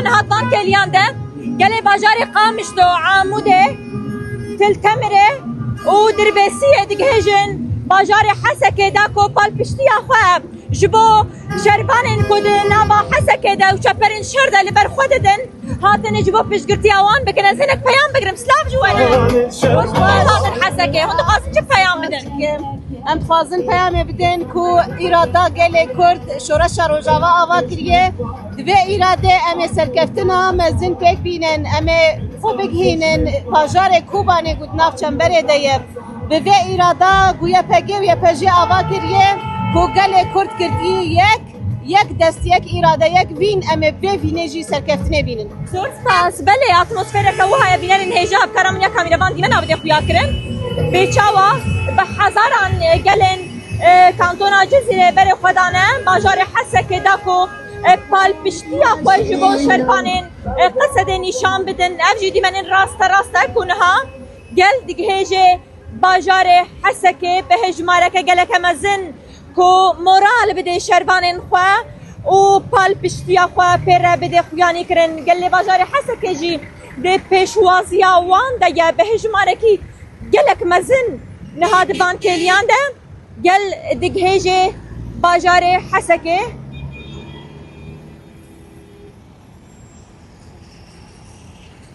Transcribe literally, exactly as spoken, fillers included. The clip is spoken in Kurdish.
Niha di van kêliyan de gelê bajarê Qamişlo, Amûdê, Til Temirê û Dirbêsiyê digihêjin bajarê Hesekê de ku palpiştiya xwe ji bo şervanên ku di nava Hesekê de û çeperên şer de li ber xwe didin, hatine ji bo piştgirtiya wan bikin. Ez hinek peyam bigrim. Silav ji we re. Hoş geldin Hesekê. Hûn dixwazin çi peyam bidin? Em dixwazin peyamê bidin ku îrada gelê Kurd şoreşa Rojava ava kiriye. Di vê îradê em ê serkeftina mezin pêk bînin, em ê xwe bigihînin bajarê Kobanê ku di nav çemberê de ye. Bi vê îrada ku Y P G û Y P J ava kiriye ku gelê Kurd girtî yek, yek dest, yek îrade, yek vîn, em ê vê vînê jî serkeftinê bînin. Zor spas. Belê, atmosfereke wiha ye, bînerên hêja, hevkara min ya kamîrevan dîmena bide xuya kirin. Bêçawa bi hezaran, e, gelên, e, kantona Cizîrê berê xwe dane bajarê Hesekê da ku, e, palpiştiya xwe ji bo şervanên, e, Qesedê nîşan bidin. Ev jî dîmenên raste rast e ku niha gel digihêje bajarê Hesekê bi hejmareke geleke mezin ku moral bide şervanên xwe û palpiştiya xwe pê re bide xuyanî kirin. Gelê bajarê Hesekê jî di pêşwaziya wan de ye. Bi hejmarekî gelek mezin niha di van kêliyan de gel digihêje bajarê Hesekê.